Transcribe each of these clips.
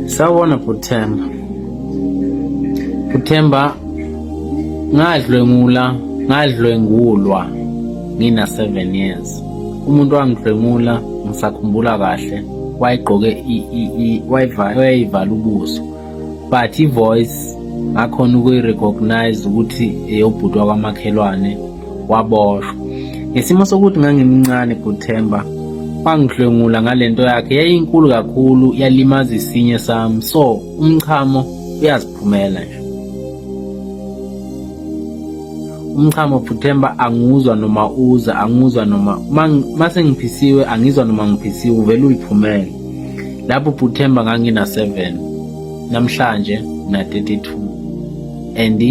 Sawubona bhuti Themba. Bhuti Themba ngadlwengula ngadlwengulwa ngina 7 years. Umuntu wangidlwengula ngisakhumbula kahle wayegqoke wayeyivala ubuso but i-voice ngakhona ukuyi-recognize ukuthi eyobhuti wakwamakhelwane waboshwa. Ngesimo sokuthi ngangimncane bhuti Themba wangidlwengula ngalento yakhe yayinkulu kakhulu yalimaza isinye sami so umchamo uyaziphumela nje. Umchamo bhuti Themba angiwuzwa noma uza angiwuzwa noma mase ngiphisiwe angizwa noma ngiphisiwe uvele uyiphumele. Lapho bhuti Themba ngangina 7 namhlanje ngina 32 and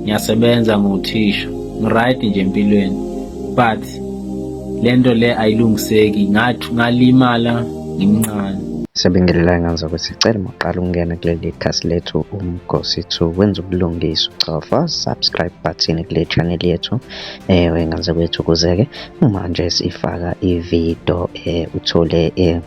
ngiyasebenza ngiwuthisha ngiright nje empilweni but lento le ayilungiseki ngathi ngalimala ngimncane. Siyabingelela ngane ukuthi sicela uma uqala ukungena kuleli khasi lethu uMgosi 2 wenza ubulungiswa ucofa subscribe button kule channel yethu eh wengane kwethu ukuze-ke uma nje sifaka ividiyo eh uthole eh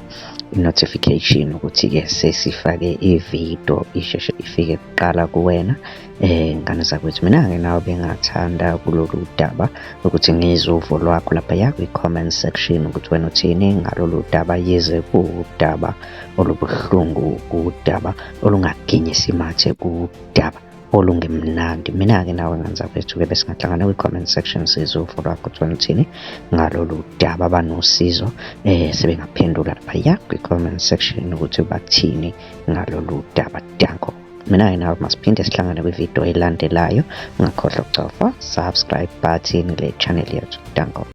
notification ukuthi-ke sesifake ividiyo isheshe ifike kuqala kuwena Eh ngane zakwethu mina-ke nawe bengathanda kulolu daba ukuthi ngizwe uvo lwakho laphaya kwi-comment section ukuthi wena uthini ngalolu daba yize kuwudaba olubuhlungu udaba olungaginyisi mathe udaba olungemnandi. Mina-ke nawe ngane zakwethu-ke besingahlangana kwi-comment section sizwe uvo lwakho ukuthi wena uthini ngalolu daba abanosizo eh sebengaphendula laphaya kwi-comment section ukuthi bathini ngalolu daba. Danko. Mina-ke nawe masiphinde sihlangane kwividiyo elandelayo. Ungakhohlwa ukucofa subscribe button kule channel yethu. Danko.